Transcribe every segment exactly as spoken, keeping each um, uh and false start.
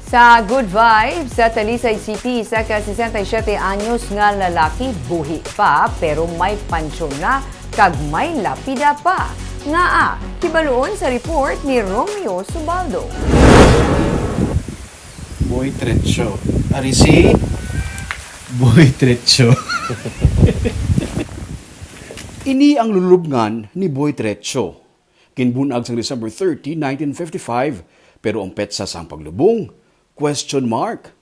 Sa Good Vibes, sa Talisay City, isa ka sesenta y siyete anyos nga lalaki buhi pa pero may pansyon na kag may lapida pa. Ngaa? Hibaluon sa report ni Romeo Subaldo. Boy Trecho. Ari si Boy Trecho. Ini ang lulubngan ni Boy Trecho. Ginbun-ag sang December thirty, nineteen fifty-five, pero ang petsa sang paglubong, question mark.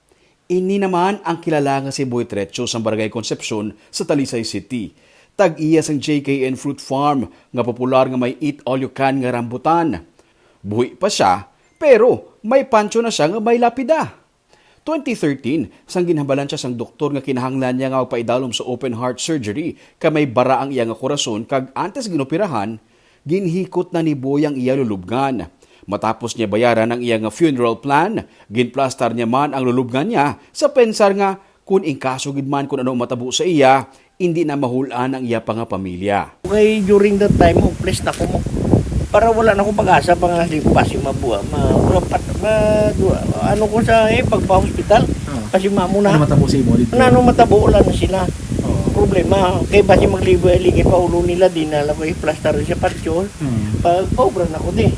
Ini naman ang kilala nga si Boy Trecho sang Barangay Concepcion sa Talisay City. Tag-iya sang J K N Fruit Farm nga popular nga may eat all you can nga rambutan. Buhi pa sia, pero may pancho na sia nga may lapida. Twenty thirteen, sang ginhambalan siya sang doktor nga kinahanglan niya nga magpaidalom sa open heart surgery kay may bara ang iya nga korason kag antes ginoperahan, ginhikot na ni Boy ang iya lulubngan. Matapos niya bayaran ang iya nga funeral plan, ginplastar niya man ang lulubngan niya sa pensar nga kun in kaso gid man kun ano ang matabo sa iya, indi na mahul-an ang iya pa nga pamilya. Okay, during that time, hopeless na ko mo. Para wala na ko pag-asa pa nga di ko basi mabuha. Ma, ma, pat, ma, du, ano ko sa eh, pagpa-hospital. Ah. Kasi mamo Ano na. matabo sa imo dito? Ano, ano matabo, wala na sila. Oo. Problema, kay basi maglibo, ligi pa ulo nila, di na lang ko i-plaster siya patyon. Hmm. Pag paubra na ko di,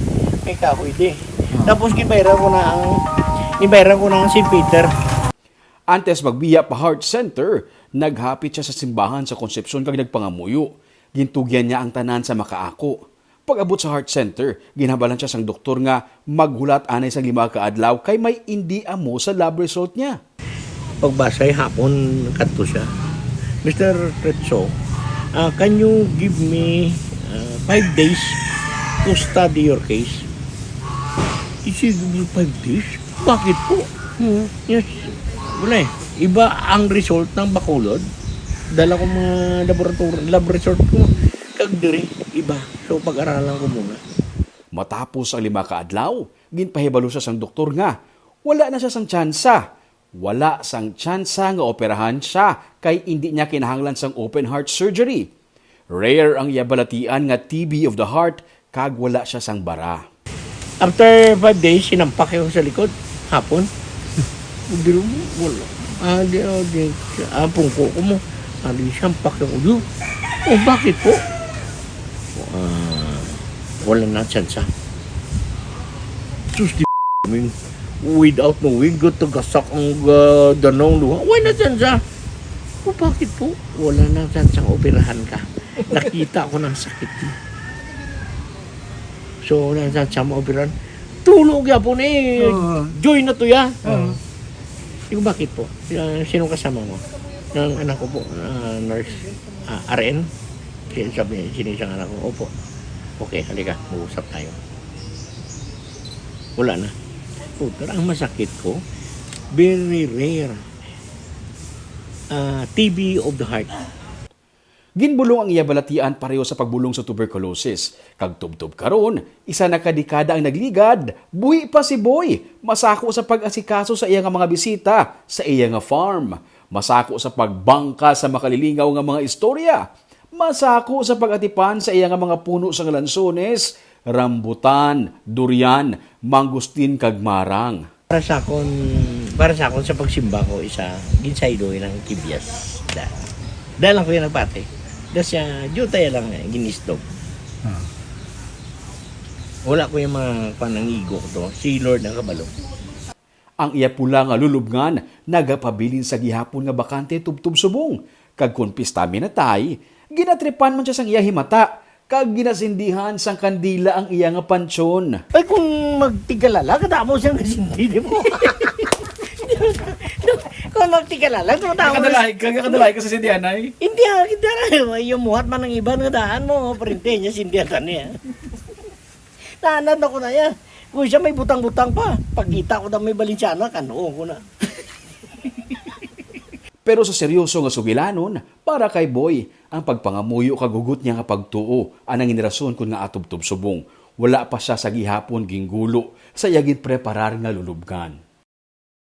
may kahoy di. Ah. Tapos gibayran ko na ang, gibayran ko na ang Saint Peter. Antes magbiya pa Heart Center, naghapit siya sa simbahan sa Concepcion kag nagpangamuyo. Gintugyan niya ang tanan sa makaako. Pag-abot sa Heart Center, ginhambalan siya sang doktor nga maghulat anay sang lima ka adlaw kay may indi amo sa lab result niya. Pagbasay hapon, kadto siya, "Mister Trecho, ah, can you give me, ah, five days to study your case?" He said, "Five days? Bakit po?" Yes. Wala eh. Iba ang result ng Bacolod. Dala ko mga laboratory, lab result ko. Kag diri, iba. So, pag-aralan ko muna. Matapos ang lima ka adlaw, ginpahibalo siya sang doktor nga wala na siya sang tsansa. Wala sang tsansa nga operahan siya kay indi niya kinahanglan sang open heart surgery. Rare ang iya balatian nga T B of the heart kag wala siya sang bara. After five days, sinampak ako sa likod. Hapon. Hindi rin, wala. Ah, di, ah, di, ah, pungko ko mo. Ah, di, sampak ako. Di, oh, bakit po? Ah, wala na tsansa. Sus, di, I mean, without knowing, gatagasak ang ah, danong luha. Wala na tsansa. Oh, bakit po? Wala na tsansa ang operahan ka. Nakita ko ng sakit mo. So, wala na tsansa mo operahan. Tulo gyapon eh. Oo. Joy na to ya. Oo. Di ko, bakit po? Sino, sino kasama mo? Ng anak ko po, ah, nurse, ah, R N. Sino sabi, sino isang anak ko? Opo. Okay, halika, mag-usap tayo. Wala na. Puta, ang masakit ko, very rare. Ah, T B of the heart. Ginbulong ang iya balatian pareho sa pagbulong sa tuberculosis. Kag tubtob karon, isa na ka dekada ang nagligad, buhi pa si Boy. Masako sa pag-asikaso sa iya nga mga bisita sa iya nga farm. Masako sa pagbangka sa makalilingaw nga mga istorya. Masako sa pag-atipan sa iya nga mga puno sang lansones, rambutan, durian, mangustin kag marang. Para sa akon, para sa akon sa pagsimba ko isa, ginsaylo ilang kibyas. Da. Da lang ko yung nagpati. Da siya, jutay lang eh, ginisdog. Ah. Wala ko yung mga panangigo ko to. Si Lord ang kabalo. Ang iya pula nga lulubngan nagapabilin sa gihapon nga bakante tubtob subong, kag kon pista minatay, ginatripan man siya sang iya himata, kag ginasindihan sang kandila ang iya nga pantyon. Ay, kung magtigalala, kada mo siyang nasindi, di mo? Kung magtigalala, kada mo Kadalahi ka, kadalahi ka sa sindihan ay. Hindi ah, kita na. Yung muhat man ng iba, nga daan mo, parente niya, sindihan niya. Naanad ako na yan. Kung siya may butang-butang pa, pagkita ko na may Balenciana, kanuo ko na. Pero sa seryoso nga sugilanon, para kay Boy, ang pagpangamuyo kag hugot niya nga pagtuo ang nangin rason kon ngaa tubtob subong wala pa siya sa gihapon ginggulo sa iya ginpreparar nga lulubngan.